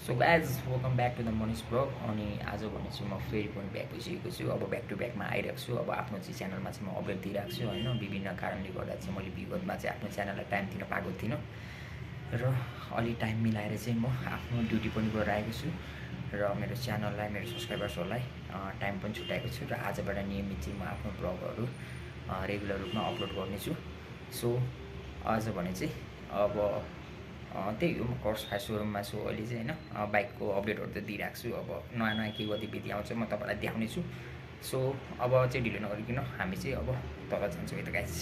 So guys welcome back to the Manish blog. अनि आज भने चाहिँ म फेरि पनि ब्याक भइसकेको छु। अब ब्याक टु ब्याकमा आइरहेको छु। अब आफ्नो चाहिँ च्यानलमा चाहिँ म अपडेट दिइरहेको छु होइन। विभिन्न कारणले गर्दा चाहिँ मैले विगतमा चाहिँ आफ्नो च्यानललाई टाइम दिन पाएको थिइनँ र अलि टाइम मिलाएर चाहिँ म आफ्नो ड्युटी पनि गरिरहेको छु र मेरो च्यानललाई मेरो सब्सक्राइबर्सहरूलाई टाइम पनि छुट्याएको छु र आजबाट नियमित चाहिँ म आफ्नो ब्लगहरू रेगुलर रूपमा अपलोड गर्नेछु। सो आज भने चाहिँ अब त्यही हो, म कर्स फायर सोरुममा छु अहिले चाहिँ होइन। बाइकको अपडेटहरू त दिइरहेको छु। अब नयाँ नयाँ के गतिविधि आउँछ म तपाईँलाई देखाउने छु। सो अब चाहिँ ढिलो नगरिकन हामी चाहिँ अब तल जान्छौँ यता गाइस।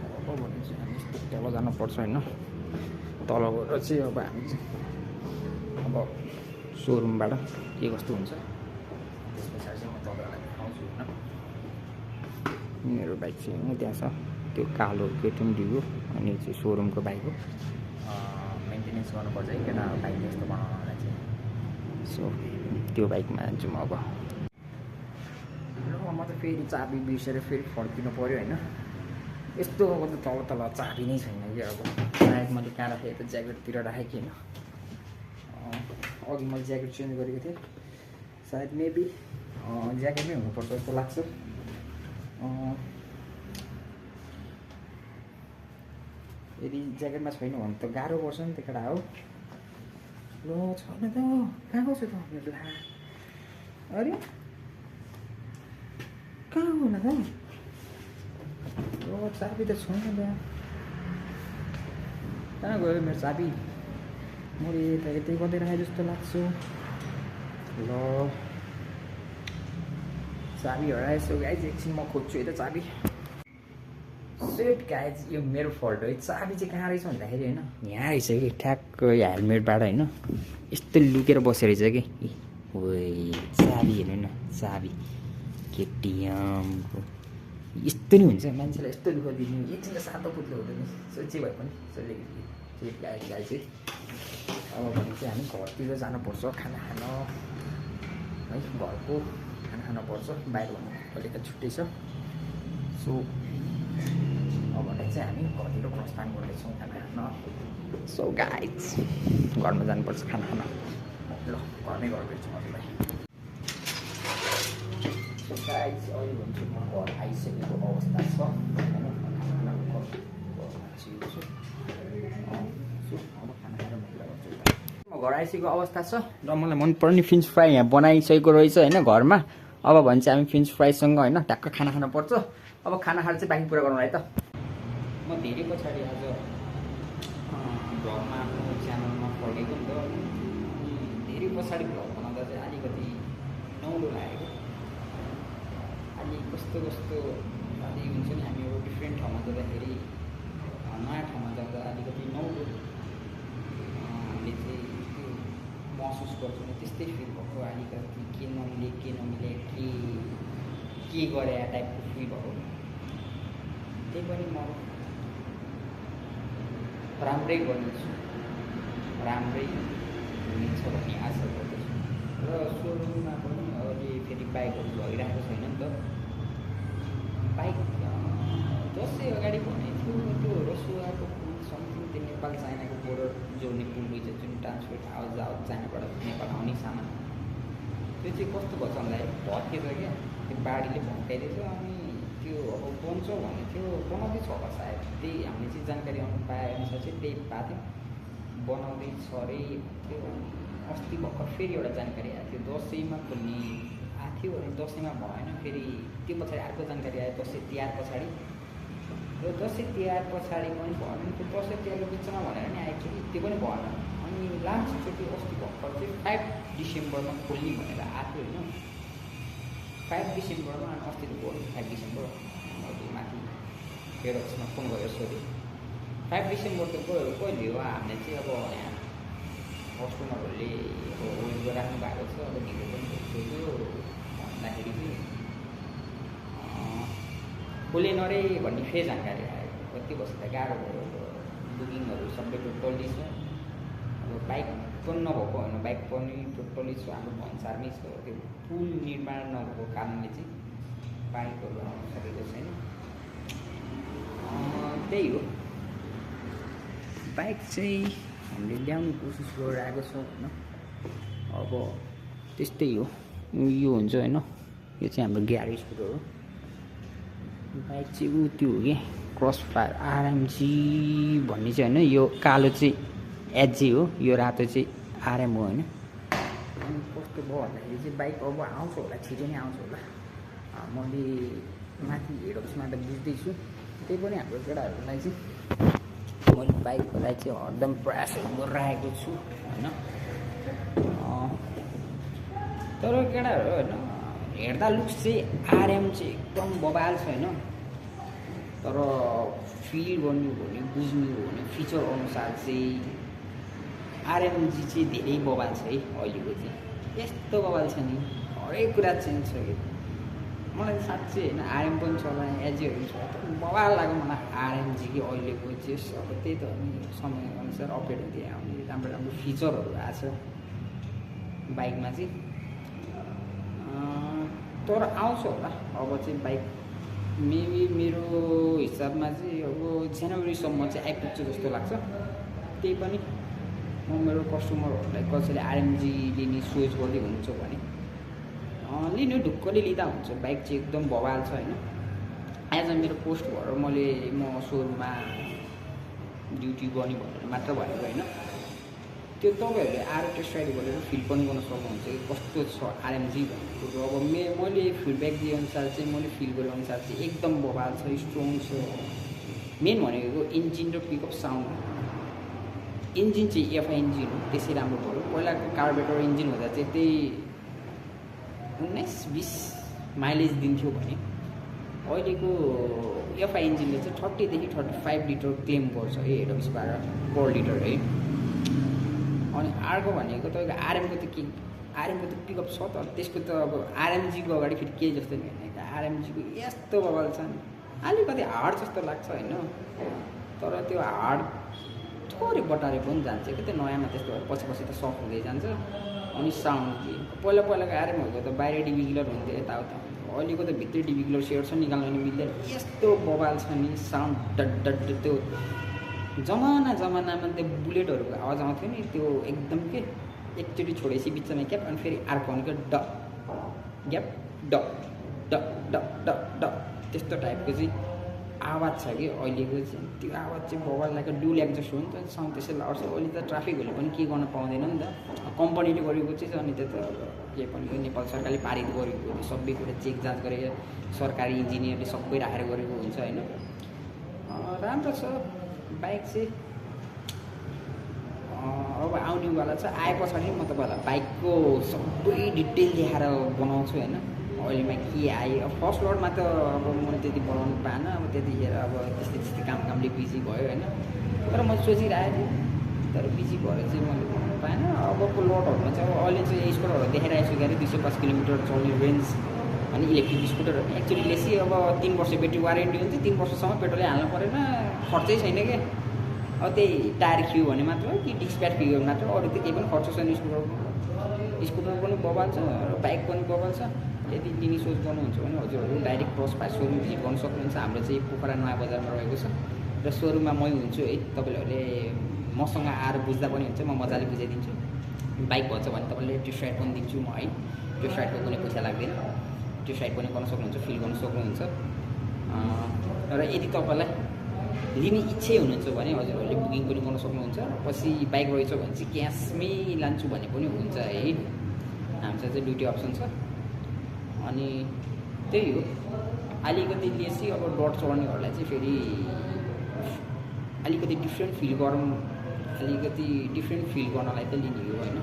अब भने चाहिँ हामी तल जानुपर्छ होइन। तल गएर चाहिँ अब हामी चाहिँ अब सोरुमबाट के कस्तो हुन्छ त्यस पछाडि चाहिँ म तपाईँहरूलाई देखाउँछु होइन। मेरो बाइक चाहिँ त्यहाँ छ, त्यो कालो केटिएम हो अनि चाहिँ सोरुमको बाइक हो। मेन्टेनेन्स गर्नुपर्छ है केटा बाइक जस्तो बनाउनलाई चाहिँ। सो त्यो बाइकमा जान्छु म अब। र म त फेरि चाबी बिर्सेर फेरि फर्किनु पऱ्यो होइन। यस्तो अब त तल तल चाबी नै छैन कि अब सायद मैले कहाँ राखेँ त ज्याकेटतिर राखेँ कि होइन। अघि मैले ज्याकेट चेन्ज गरेको थिएँ, सायद मेबी ज्याकेटमै हुनुपर्छ जस्तो लाग्छ। यदि ज्याकेटमा छैन भने त गाह्रो पर्छ नि त केटा हो। ल छैन त, कहाँ गएको त मेरो ला? अरे कहाँ हो न त? ल चाबी त छैन त, कहाँ गयो मेरो चाबी? मैले त यतै गर्दै राखेँ जस्तो लाग्छ। ल चाबी हराएछ गाइज, एकछिन म खोज्छु यता चाबी। सेट गाइज, यो मेरो फल्ट है। चाबी चाहिँ कहाँ रहेछ भन्दाखेरि होइन, यहाँ रहेछ कि ठ्याक्क हेलमेटबाट होइन। यस्तो लुकेर बसेर रहेछ कि। ओइ चाबी हेर्नु न, चाबी केटिएमको यस्तो नि हुन्छ मान्छेलाई, यस्तो दुःख दिने एकछिन त सातो पुत्लो हुँदैन सोचे भए पनि। सेट गाइज चाहिँ अब भने चाहिँ हामी घरतिर जानुपर्छ खाना खान है। घरको खाना खानुपर्छ, बाहिर भन्नु अलिकति छुट्टै छ। सो अब भने चाहिँ हामी घरतिर प्रस्थान गर्दैछौँ खाना खान। सो गाइज घरमा जानुपर्छ खाना खान। ल घरमै गर्दैछु हजुरलाई। सो गाइज अहिले भन्छु म घर आइसकेको अवस्था छ होइन। घर आइसकेको अवस्था छ र मलाई मनपर्ने फ्रेन्च फ्राई यहाँ बनाइसकेको रहेछ होइन घरमा। अब भने चाहिँ हामी फ्रेन्च फ्राइसँग होइन ट्याक्क खाना खानुपर्छ। अब खाना खाएर चाहिँ बाइक पुरा गरौँ है त। म धेरै पछाडि आज भ्लगमा आफ्नो च्यानलमा फर्केको नि त। धेरै पछाडि भ्लग बनाउँदा चाहिँ अलिकति नौलो लागेको। अलि कस्तो कस्तो अलि हुन्छ नि, हामी एउटा डिफ्रेन्ट ठाउँमा जाँदाखेरि नयाँ ठाउँमा जाँदा अलिकति नौलो हामीले चाहिँ त्यो महसुस गर्छौँ नि, त्यस्तै फिल भएको। अलिकति के नमिले के गरे टाइपको फिल भएको। त्यही पनि म राम्रै गर्नेछु, राम्रै हुनेछ भन्ने आशा गर्दछु। र सोरुममा पनि अहिले फेरि बाइकहरू भइरहेको छैन नि त। बाइक 10 अगाडि भनेको थियो त्यो रसुवाको पुल समथिङ, त्यो नेपाल चाइनाको बोर्डर जोड्ने पुल रहेछ जुन ट्रान्सपोर्ट आवत चाइनाबाट नेपाल आउने सामान। त्यो चाहिँ कस्तो भएको छ भन्दाखेरि भत्केछ क्या, त्यो बाढीले भत्काइदिएछ। अनि त्यो अब बन्छ भन्ने थियो, बनाउँदैछ होला सायद। त्यही हामीले चाहिँ जानकारी पाएअनुसार चाहिँ त्यही पाएको थियो, बनाउँदैछ अरे त्यो। अस्ति भर्खर फेरि एउटा जानकारी आएको थियो दसैँमा खोल्ने आएको थियो, अनि दसैँमा भएन। फेरि त्यो पछाडि अर्को जानकारी आयो दसैँ तिहार पछाडि। र दसैँ तिहार पछाडि पनि भएन, त्यो दसैँ तिहारको बिचमा भनेर नि आएको थियो, त्यो पनि भएन। अनि लास्टचोटि अस्ति भर्खर चाहिँ 5 डिसेम्बरमा खोल्ने भनेर आएको थियो होइन। 5 डिसेम्बरमा, अनि अस्ति त भयो 5 डिसेम्बर। मैले माथि हेडअफिसमा फोन गरेर सोधेँ 5 डिसेम्बर त गयो कहिले हो? हामीले चाहिँ अब यहाँ कस्टमरहरूले अब वेट गरिराख्नु भएको छ, अब ढिलो पनि भइसक्यो भन्दाखेरि चाहिँ खोलेन अरे भन्ने फेरि जानकारी आयो। कति वर्ष त गाह्रो भयो, बुकिङहरू सबै टोटल्ली छ। अब बाइक पनि नभएको होइन, बाइक पनि टोटल्ली छ हाम्रो भन्सारमै छ। त्यो पुल निर्माण नभएको कारणले चाहिँ बाइकहरू आउनु सकेको छैन। त्यही हो बाइक चाहिँ हामीले ल्याउने कोसिस गरिरहेको छौँ होइन अब त्यस्तै हो यो हुन्छ होइन यो चाहिँ हाम्रो ग्यारेज स्कुटर हो बाइक चाहिँ ऊ त्यो हो कि क्रस फायर आरएमजी भन्ने चाहिँ होइन यो कालो चाहिँ एचजी हो यो रातो चाहिँ आरएम हो होइन अनि कस्तो भयो भन्दाखेरि चाहिँ बाइक अब आउँछ होला छिटो नै आउँछ होला मैले माथि हेड अफिसमा त बुझ्दैछु त्यही पनि हाम्रो केटाहरूलाई चाहिँ मैले बाइकलाई चाहिँ हरदम प्रयासहरू गरिरहेको छु होइन तर केटाहरू होइन हेर्दा लुक्स चाहिँ आरएम चाहिँ एकदम बबाल छ होइन तर फिल गर्नु हो भने बुझ्नु हो भने फिचर अनुसार चाहिँ आरएमजी चाहिँ धेरै बबाल छ है अहिलेको चाहिँ यस्तो बबाल छ नि हरेक कुरा चेन्ज छ कि मलाई त साँच्चै होइन आरएम पनि चलाएँ एजीहरू छ तर बबाल लाग्यो मलाई आरएमजी कि अहिलेको चाहिँ अब त्यही त अनि समयअनुसार अपडेट हुँदै आउने राम्रो राम्रो फिचरहरू आएको छ बाइकमा चाहिँ तर आउँछ होला अब चाहिँ बाइक मेबी मेरो हिसाबमा चाहिँ अब जनवरीसम्म चाहिँ आइपुग्छ जस्तो लाग्छ त्यही पनि म मेरो कस्टमरहरूलाई कसैले आरएमजी लिने सोच गर्दै हुनुहुन्छ भने लिनु ढुक्कले लिँदा हुन्छ बाइक चाहिँ एकदम बवाल छ होइन एज अ मेरो पोस्ट भएर म सोरुममा ड्युटी गर्ने भनेर मात्र भनेको होइन त्यो तपाईँहरूले आएर टेस्ट राइड गरेर फिल पनि गर्न सक्नुहुन्छ कि कस्तो छ आरएमजी भन्ने कुरो अब मैले फिडब्याक दिएअनुसार चाहिँ मैले फिल गरेअनुसार चाहिँ एकदम बवाल छ स्ट्रङ छ मेन भनेको इन्जिन र पिकअप साउन्ड इन्जिन चाहिँ एफआई इन्जिन हो त्यसै राम्रो पऱ्यो पहिलाको कार्बोरेटर इन्जिन हुँदा चाहिँ त्यही 19-20 माइलेज दिन्थ्यो भने अहिलेको एफआई इन्जिनले चाहिँ 30 देखि 35 लिटर क्लेम गर्छ है हेड अफिसबाट पर लिटर है अनि अर्को भनेको तपाईँको आरएमको त पिकअप छ तर त्यसको त अब आरएमजीको अगाडि फेरि केही जस्तो नि होइन आरएमजीको यस्तो बवाल छ नि अलिकति हार्ड जस्तो लाग्छ होइन तर त्यो हार्ड थोरै बटारे पनि जान्छ कि त्यो नयाँमा त्यस्तो पछि पछि त सफ्ट हुँदै जान्छ अनि साउन्ड के पहिलाको आरएमहरूको त बाहिर डिभिगिलर हुन्थ्यो यताउता अहिलेको त भित्रै डिभिगिलर सेयर्छ निकाल्नु नि मिल्दैन यस्तो बवाल छ नि साउन्ड डट डट त्यो जमानामा त्यो बुलेटहरूको आवाज आउँथ्यो नि त्यो एकदम के एकचोटि छोडेपछि बिचमा ग्याप अनि फेरि अर्को भनेको ड ग्याप ड ड ड ड ड त्यस्तो टाइपको चाहिँ आवाज छ कि अहिलेको चाहिँ त्यो आवाज चाहिँ बवाल लागेको डुल एक्जस्ट हो नि त साउन्ड त्यसै लाउँछ अहिले त ट्राफिकहरूले पनि के गर्न पाउँदैन नि त कम्पनीले गरेको चाहिँ अनि त्यो त के पनि नेपाल सरकारले पारित गरेको सबै कुरा चेक जाँच गरेर सरकारी इन्जिनियरले सबै राखेर गरेको हुन्छ होइन राम्रो छ बाइक चाहिँ अब आउनेवाला छ आए पछाडि म तपाईँहरूलाई बाइकको सबै डिटेल देखाएर बनाउँछु होइन अहिलेमा के आयो अब फर्स्ट लडमा त अब मैले त्यति बनाउनु पाएन अब त्यतिखेर अब त्यस्तै कामले बिजी भयो होइन तर म सोचिरहेको थिएँ तर बिजी भएर चाहिँ मैले बनाउनु पाएन अबको लडहरूमा चाहिँ अब अहिले चाहिँ स्कुटरहरू देखाइरहेको छु गरी 205 किलोमिटर चल्ने रेन्ज अनि इलेक्ट्रिक स्कुटरहरू एक्चुअली लेसी अब 3 वर्ष ब्याट्री वारेन्टी हुन्छ 3 वर्षसम्म पेट्रोलै हाल्नु परेन खर्चै छैन क्या अब त्यही टायर खियो भने मात्र कि डिस्क प्याड खियो भने मात्र अरू त केही पनि खर्च छैन स्कुटर पनि बबाल छ र बाइक पनि बबाल छ यदि लिने सोच गर्नुहुन्छ भने हजुरहरू direct cross fire showroom visit गर्न सक्नुहुन्छ हाम्रो चाहिँ पोखरा नयाँ बजारमा रहेको छ र सोरुममा मै हुन्छु है तपाईँहरूले मसँग आएर बुझ्दा पनि हुन्छ म मजाले बुझाइदिन्छु बाइक भन्छ भने तपाईँले टेस्ट राइड पनि दिन्छु म है टेस्ट राइडको कुनै पैसा लाग्दैन टेस्ट राइड पनि गर्न सक्नुहुन्छ फिल गर्न सक्नुहुन्छ र यदि तपाईँलाई लिने इच्छै हुनुहुन्छ भने हजुरहरूले बुकिङ पनि गर्न सक्नुहुन्छ पछि बाइक रहेछ भने चाहिँ क्यासमै लान्छु भने पनि हुन्छ है हामीसँग चाहिँ दुईवटै अप्सन छ अनि त्यही हो अलिकति लेसी अब डट चढ्नेहरूलाई चाहिँ फेरि अलिकति डिफ्रेन्ट फिल गर्नलाई त लिने हो होइन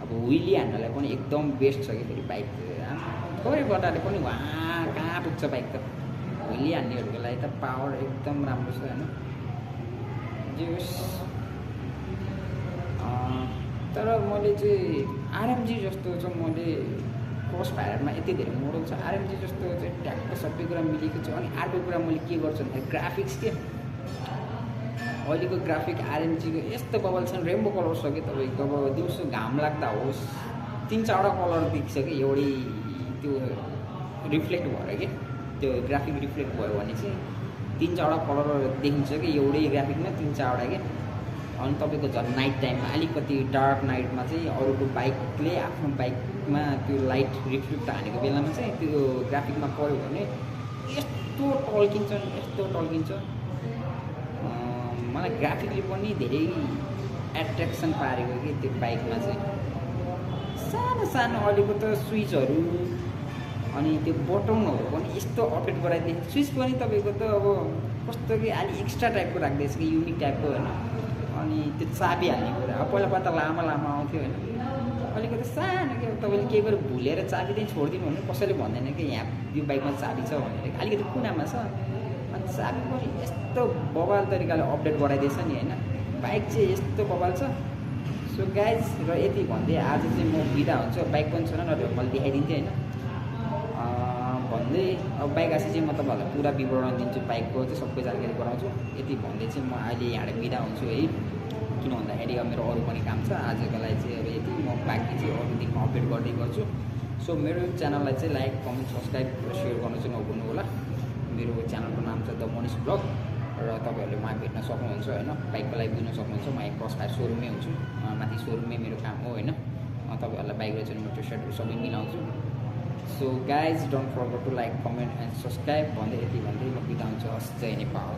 अब व्हिली हान्नलाई पनि एकदम बेस्ट छ कि फेरि बाइक थोरै बटाले पनि वहाँ कहाँ पुग्छ बाइक त व्हिली हान्नेहरूको लागि त पावर एकदम राम्रो छ होइन जे होस् तर मैले चाहिँ आरएमजी जस्तो चाहिँ मैले क्रस फायरमा यति धेरै मोडल छ आरएमजी जस्तो चाहिँ ट्याक्क सबै कुरा मिलेको छ अनि अर्को कुरा मैले के गर्छु भन्दाखेरि ग्राफिक्स के अहिलेको ग्राफिक आरएमजीको यस्तो बबल छ रेम्बो कलर छ कि तपाईँको अब दिउँसो घाम लाग्दा होस् 3-4वटा कलर देख्छ कि एउटै त्यो रिफ्लेक्ट भएर कि त्यो ग्राफिक रिफ्लेक्ट भयो भने चाहिँ 3-4वटा कलर देखिन्छ कि एउटै ग्राफिकमा 3-4वटा के। अनि तपाईँको झन् नाइट टाइममा अलिकति डार्क नाइटमा चाहिँ अरूको बाइकले आफ्नो बाइकमा त्यो लाइट रिफ्लेक्ट हानेको बेलामा चाहिँ त्यो ग्राफिकमा पऱ्यो भने यस्तो टल्किन्छ। मलाई ग्राफिकले पनि धेरै एट्र्याक्सन पारेको कि त्यो बाइकमा चाहिँ। सानो अहिलेको त स्विचहरू अनि त्यो बटनहरू पनि यस्तो अपडेट गराइदिएको। स्विच पनि तपाईँको त अब कस्तो कि अलि एक्स्ट्रा टाइपको राख्दैछ कि युनिक टाइपको होइन। अनि त्यो चाबी हाल्ने कुरा अब पहिला त लामो आउँथ्यो होइन। अहिलेको त सानो के तपाईँले केही गरेर भुलेर चाबी चाहिँ छोडिदिनु भने कसैले भन्दैन कि यहाँ यो बाइकमा चाबी छ भनेर। अलिकति कुनामा छ अनि चाबी पनि यस्तो बवाल तरिकाले अपडेट गराइदिएछ नि होइन। बाइक चाहिँ यस्तो बवाल छ। सो गाइज र यति भन्दै आज चाहिँ म बिदा हुन्छु। बाइक पनि छैन नभए मैले देखाइदिन्थेँ होइन। भन्दै अब बाइक आएपछि चाहिँ म तपाईँहरूलाई पुरा विवरण दिन्छु, बाइकको चाहिँ सबै जानकारी गराउँछु। यति भन्दै चाहिँ म अहिले यहाँबाट बिदा हुन्छु है। किन भन्दाखेरि अब मेरो अरू पनि काम छ आजको लागि चाहिँ। अब यति म बाइक चाहिँ अरू दिनमा अपडेट गर्दै गर्छु। सो मेरो च्यानललाई चाहिँ लाइक कमेन्ट सब्सक्राइब र सेयर गर्नु चाहिँ नभुल्नु होला। मेरो च्यानलको नाम छ द मनिष ब्लग र तपाईँहरूले उहाँ भेट्न सक्नुहुन्छ होइन। बाइकको लागि बुझ्न सक्नुहुन्छ। म क्रस फायर सोरुममै हुन्छु, माथि सोरुममै मेरो काम हो होइन। तपाईँहरूलाई बाइक रेजन मोटर सेटहरू सबै मिलाउँछु। So guys don't forget to like comment and subscribe भन्दै यति भन्दै म बिदा हुन्छु। जय नेपाल।